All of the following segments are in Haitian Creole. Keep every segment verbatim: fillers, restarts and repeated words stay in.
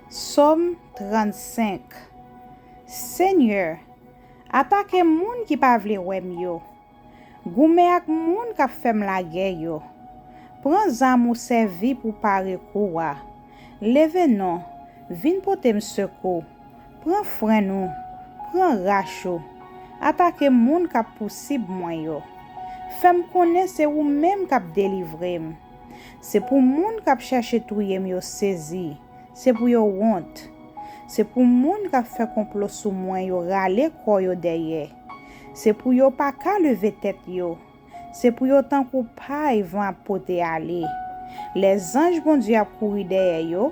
Sòm trannsenk. Senyè, atake moun ki pa vle wè m yo. Goumen ak moun k ap fè m lagè yo. Pran zam ou sèvi pou pare kou a. Leve non, vin pote m sekou. Pran frenn ou, pran rach ou. Atake moun k ap pousib mwen yo. Fè m konnen se ou menm k ap delivre m. Se pou moun k ap chèche touye m yo sezi. Se pou yo wont. Se pou moun k ap fè konplo sou mwen yo rale kò yo dèyè. Se pou yo pa ka leve tèt yo. Se pou yo tankou pay van ap pote ale. Lèzanj Bondye ap kouri dèyè yo,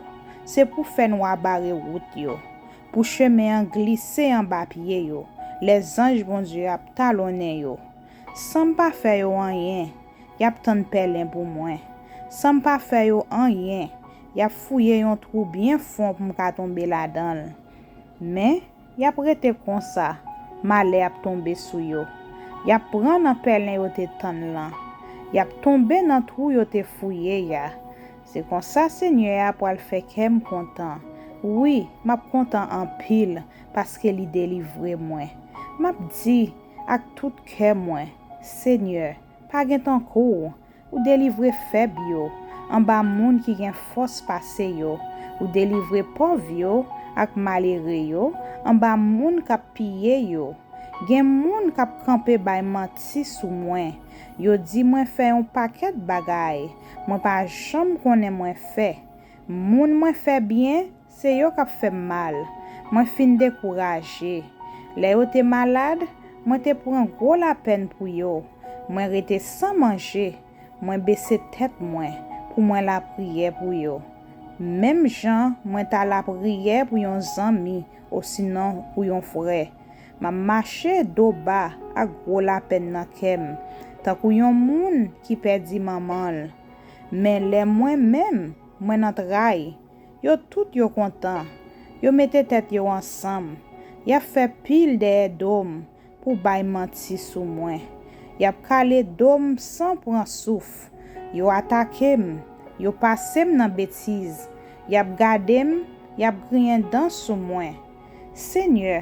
se pou fè nwa bare wout yo, pou chemen an glise anba pye yo. Lèzanj Bondye ap talonnen yo. San m pa fè yo anyen, y ap tann pèlen pou mwen. San m pa fè yo anyen, y ap fouye yon twou byen fon pou m ka tonbe ladan l. Men, y ap rete konsa, malè ap tonbe sou yo. Y ap pran nan pèlen yo te tann lan. Y ap tonbe nan twou yo te fouye a. Se konsa Senyè a pral fè kè m kontan. Wi, m ap kontan anpil, paske li delivre mwen. M ap di ak tout kè mwen, Senyè, pa gen tankou w. Ou delivre fèb yo anba moun ki gen fòs pase yo. Ou delivre pòv yo ak malere yo anba moun k ap piye yo. Gen moun k ap kanpe bay manti sou mwen. Yo di mwen fè yon pakèt bagay mwen pa janm konnen mwen fè. Moun mwen fè byen, se yo k ap fè m mal. Mwen fin dekouraje. Lè yo te malad, mwen te pran gwo lapèn pou yo. Mwen rete san manje. Mwen bese tèt mwen pou mwen lapriyè pou yo. Menm jan mwen ta lapriyè pou yon zanmi osinon pou yon frè. M ap mache do ba ak gwo lapèn nan kè m, tankou yon moun ki pèdi manman l. Men lè mwen menm, mwen nan tray, yo tout yo kontan. Yo mete tèt yo ansanm. Y ap fè pil dèyè do m pou bay manti sou mwen. Y ap kale do m san pran souf. Yo atake m. Yo pase m nan betiz. Y ap gade m. Y ap griyen dan sou mwen. Senyè,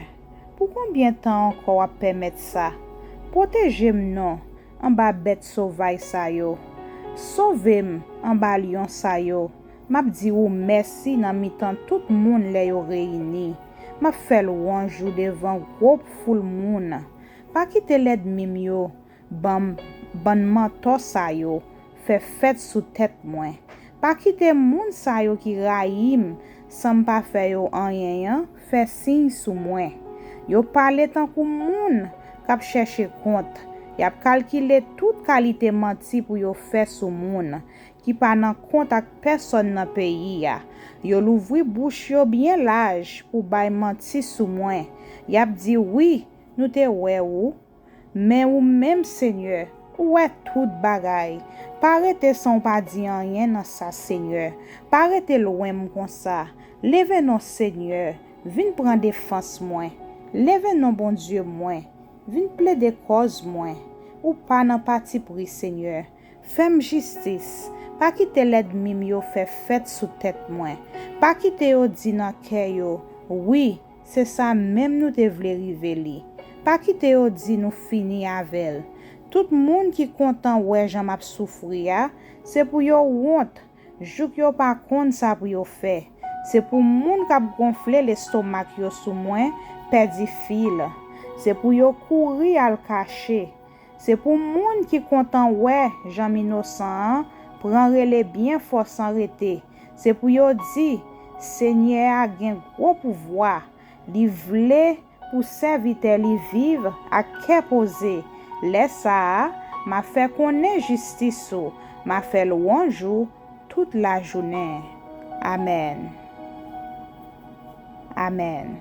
pou konbyen tan ankò w ap pèmèt sa? Pwoteje m non anba bèt sovaj sa yo. Sove m anba lyon sa yo. M ap di ou mèsi nan mitan tout moun lè yo reyini. M ap fè lwanj ou devan gwo foul moun. Pa kite lènmi m yo, ban m, bann mantò sa yo, fè fèt sou tèt mwen. Pa kite moun sa yo ki rayi m san m pa fè yo anyen an fè siy sou mwen. Yo pale tankou moun k ap chèche kont. Y ap kalkile tout kalite manti pou yo fè sou moun ki pa nan kont ak pèsonn nan peyi a. Yo louvri bouch yo byen laj pou bay manti sou mwen. Y ap di, wi, nou te wè ou. Men ou menm, Senyè, ou wè tout bagay. Pa rete san w pa di anyen nan sa, Senyè. Pa rete lwen m konsa. Leve non, Senyè, vin pran defans mwen. Leve non, Bondye mwen, vin plede kòz mwen. Ou pa nan patipri, Senyè. Fè m jistis. Pa kite lènmi m yo fè fèt sou tèt mwen. Pa kite yo di nan kè yo, wi, se sa menm nou te vle rive li. Pa kite yo di nou fini avè l. Tout moun ki kontan wè jan m ap soufri a, se pou yo wont, jouk yo pa konn sa pou yo fè. Se pou moun k ap gonfle lestomak yo sou mwen pèdi fil. Se pou yo kouri al kache. Se pou moun ki kontan wè jan m inosan an pran rele byen fò san rete. Se pou yo di, Senyè a gen gwo pouvwa. Li vle pou sèvitè li viv ak kè poze. Lè sa a, m a fè konnen jistis ou, m a fè lwanj ou tout lajounen. Amèn. Amèn.